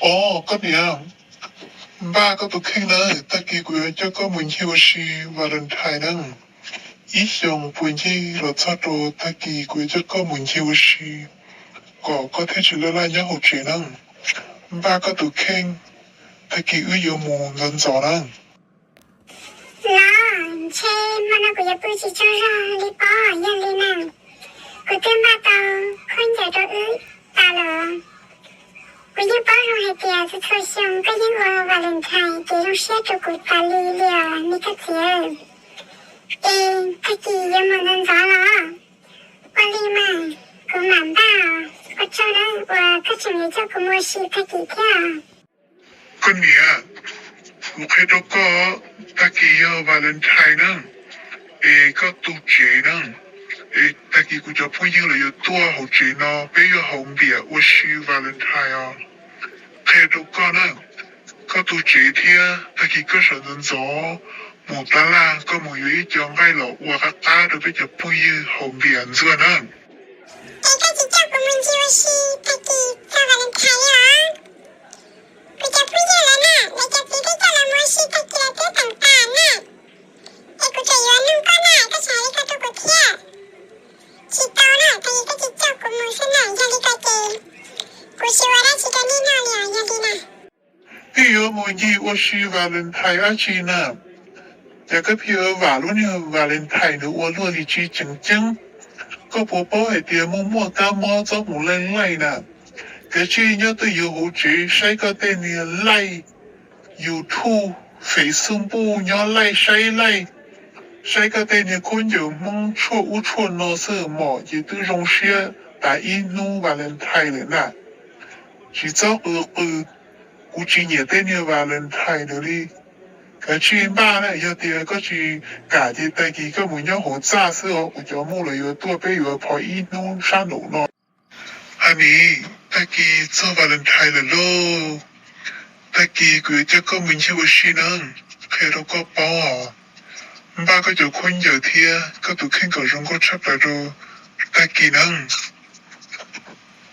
Os koj niam, npaj koj tus kheej na, tag kis kuv yuav coj koj mus ncig ua si Valentine na. Ib xyoos puas ncig los txog rau tag kis kuv yuav coj koj mus ncig ua si, kom koj thiaj tsis laj laj nyob hauv tsev na. Npaj koj tus kheej, tag kis wb yuav mus ntxov ntxov na. Los ntshe hmo no kuv yuav pw tsis tsaug zog li pob. Yog li na, kuv twb npaj tau khaub ncaws rau wb tas lawm. Kuv yeej paub zoo hais tias txhua txhua xyoo koj yeej ua Valentine ces zoo siab rau kuv tas li li os me koj txiv. Es tag kis yuav mus ntxov ntxov los? Ua li mas kuv mam npaj. Ua tsaug na uas koj tseem yuav coj kuv mus ua si tag kis thiab. Koj niam, kuv qhia rau koj, tag kis yog Valentine na, es koj tu tsev na, es tag kis kuv cov phooj ywg los yuav tuaj hauv tsev no, peb yuav haus npias ua si Valentine os. Qhia rau koj na, koj tu tsev thiab tag kis koj sawv ntxov ntxov mus tab laj, koj mus yuav ib co nqaij los ua qab qab rau peb cov phooj ywg haus npias ntxuag na. Es koj tsis coj kuv mus ncig ua si tag kis txog Valentine li os? Kuv cov phooj ywg lawv na, lawv cov txiv twb coj lawv mus ua si tag kis lawv twb teem tas na. Es kuv tseem yuav nug koj na, koj tseem hais li ko rau kuv thiab. Tsis tau na, tag kis koj tsis coj kuv mus xwb na, yog li ko ces kuv tsis ua dab tsi rau nej noj li os, yog li na. Pheej yuav mus ncig ua si Valentine dab tsi na? Cas koj pheej yuav vam lub niag Valentine ntawd ua luaj li tsis tseem ceeb? Koj puas paub hais tias muaj muaj kab mob txhob mus laij laij na? Kav tsij nyob twj ywm hauv tsev saib koj tej niag laij YouTube, Facebook, nyob laij saib laij, saib koj tej niag khaub ncaws Hmoob tshuaj ub tshuaj no xwb mom ces twb zoo siab tas ib hnub Valentine lawm na. Tsis txhob qw qw, kuv tsis nyiam tej niag Valentine ntawd li. Kav tsij npaj na, yog tias koj tsis kam ces tag kis koj mus nyob hauv txaj xwb os, kuv cov muj los yuav tuaj peb yuav phov ib hnub sab nraum no. Honey, tag kis txog Valentine lawm lauj. Tag kis kuv yuav coj koj mus ncig ua si na, qhia rau koj paub os. Npaj koj cov khaub ncaws thiab koj tus kheej kom zoo nkauj tshaj plaws rau tag kis na.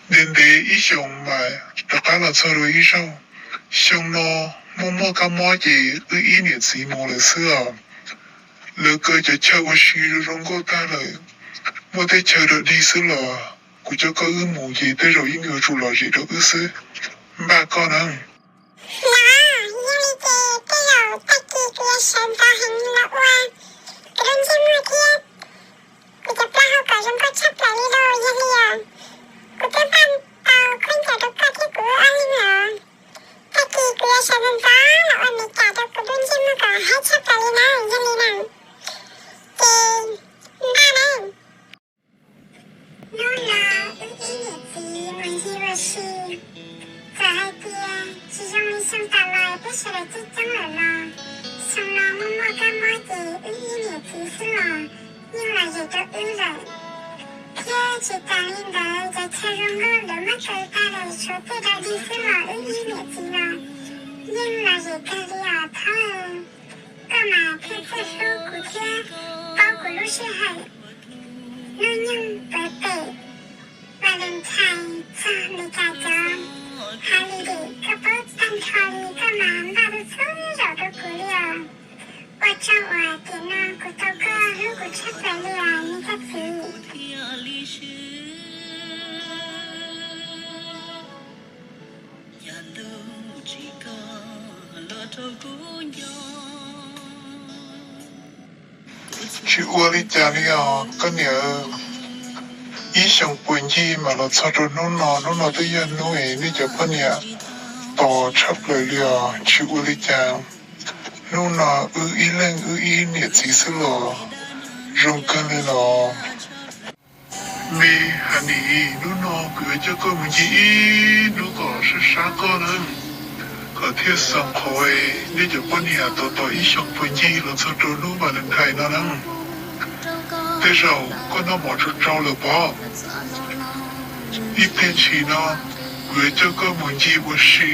Ntev ntev ib xyoos mas rov qab los txog dua ib zaug. Xyoo no muaj muaj kab mob ces wb ib niam txiv mus lawm xwb os. Lawv kaw cov chaw ua si zoo zoo nkauj tag lawm, muaj tej chaw dog dig xwb los kuv coj koj wb mus ces tej zaum yeej yuav tsum lom zem rau wb xwb. Npaj koj na. Los, yog li ces tej zaum tag kis kuv yuav sawv ntxov heev los ua kuv lub ntsej muag thiab kuv cov plaub hau kom zoo nkauj tshaj plaws li lauj. Yog li os, kuv twb npaj tau khaub ncaws rau koj thiab kuv wb ob leeg lawm. Tag kis kuv yuav sawv ntxov ntxov los ua Meskas rau kuv lub ntsej muag kom haib tshaj plaws li na. Yog li na, ces npaj na. Hnub no wb ib niam txiv mus ncig ua si, txawm hais tias tsis zoo li xyoo tas los peb sawv daws coob coob lawm los, xyoo no muaj muaj kab mob ces wb ib niam txiv xwb los yeej lom zem rau wb lawm. Thiab tsis tas li ntawd, cov chaw zoo nkauj lawv muab kaw tag lawm, tshuav tej dog dig xwb los wb ib niam txiv los yeej lom zem kawg li os Thawj. Koj mas thiaj txawj hlub kuv thiab paub kuv lub sij hawm. Hnub nyoog pawv pem Valentine txog Meskas cov holiday, koj paub tag nrho li, koj mas npaj txhua zaus rau kuv li os. Ua tsaug uas tiam no kuv tau koj hlub kuv tshaj plaws li os me koj txiv. Tsis ua li cas li os koj niam. Ib xyoos puag ncig mas los txog rau hnub no, hnub no twb yog hnub es nej cov poj niam tos tshaj plaws li os. Tsis ua li cas, hnub no wb ib leeg wb ib niam txiv xwb los zoo kawg li los. Me Honey, hnub no kuv yuav coj koj mus ncig ib hnub kom sab sab koj na, kom thiaj xeem qhov nej cov poj niam tos tos ib xyoos puag ncig los txog rau hnub Valentine no na. Tej zaum koj noj mov tsau tsau lawm pob. Ib pliag ntshis no kuv yuav coj koj mus ncig ua si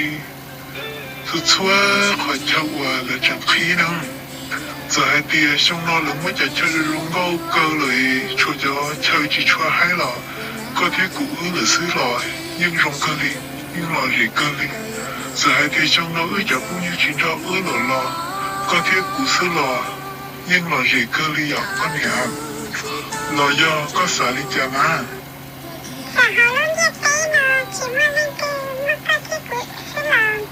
txhua txhua qhov chaw uas lawv tseem qhib na. Txawm hais tias xyoo no lawv muab cov chaw zoo zoo nkauj kaw lawm, tshuav cov chaw tsis tshua haib los koj thiab kuv wb lawm xwb los yeej zoo kawg li. Yeej lom zem kawg li. Txawm hais tias xyoo no wb cov phooj ywg tsis nrog wb los los, koj thiab kuv xwb los yeej lom zem kawg li yom koj niam. Los yog koj xav li cas na? Tam ho lub ntiaj teb no tsis muaj leej twg muaj koj thiab kuv xwb los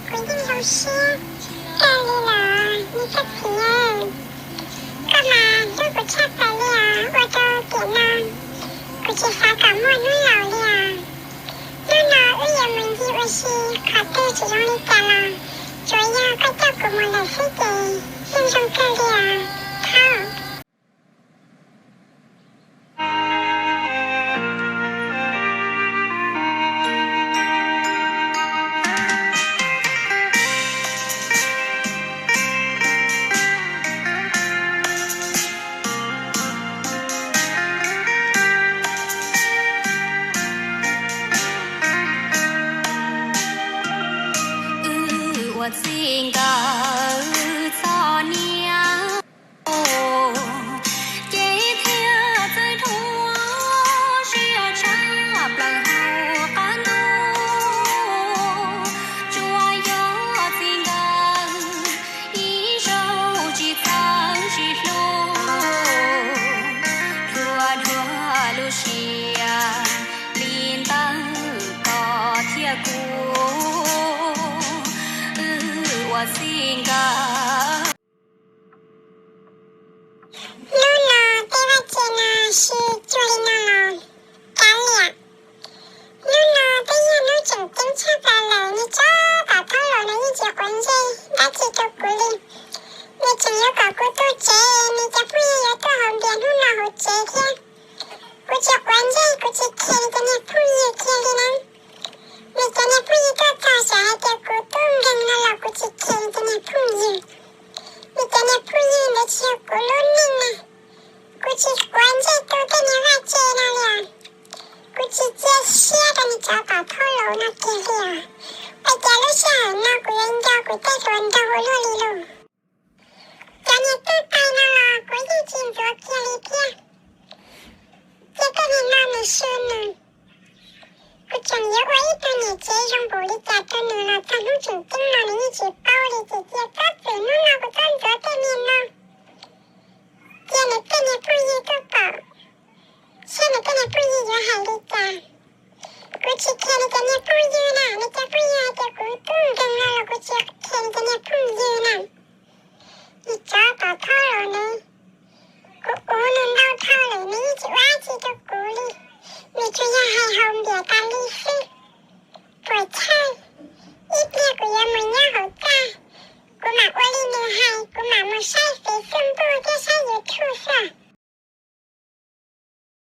kuv yeej zoo siab kawg li lawm me koj txiv. Koj mas hlub kuv tshaj plaws li os, ua rau tiam no kuv tsis xav kom muaj hnub laus li os. Hnub no wb yuav mus ncig ua si qhov twg tsis zoo li cas los tsuav yog koj coj kuv mus lawm xwb ces yeej zoo kawg li os. Thov Wb ua txij nkawm txom nyem ces thiaj txawj dhuav siab tshaj plaws hauv qab ntuj. Tsuas yog txij nkawm ib zaug tsis txawj tsis hlub, dhuav dhuav lub siab li ntawd koj thiab kuv wb ua txij nkawm. Hnub no tej vaj tse no siv cuag li no los kav liam. Hnub no twb yog hnub tseem ceeb tshaj plaws lawm, nws tsob tom thaub laus no yeej tsis quav ntsej dab tsi rau kuv li. Nws tseem yuav kom kuv tu tsev, nws cov phooj ywg yuav tuaj haus npias hnub no hauv tsev thiab. Kuv tsis quav ntsej, kuv tsis khiav nws cov niag phooj ywg kiag li na. Nws cov niag phooj ywg tuaj txog xav hais tias kuv tub nkeeg no los kuv tsis khiav nws cov niag phooj ywg. Nws cov niag phooj ywg ntawd tsis yog kuv lub neej na. Kuv tsis quav ntsej tu tej niag vaj tse no li os. Kuv tsis cia siab rau nws cov tom thaub laus no kiag li os. Ua cas lub sij hawm no kuv yuav nco kuv tej hluas nraug ua luaj li lauj. Cov niag tub tais no los kuv yeej tsis ntxuav kiag li thiab. Cia tej niag no nws sw nws. Kuv tseem yuav ua ib tug niam tsev zoo npaum li cas rau nws los txog hnub tseem ceeb no nws yeej tsis paub li ces cia txhob txwm hnub no kuv txhob ntxuav tej niag no. Cia nws tej niag phooj ywg tuaj pom, saib nws tej niag phooj ywg yuav hais li cas. Kuv tsis khiav nws cov niag phooj ywg na, nws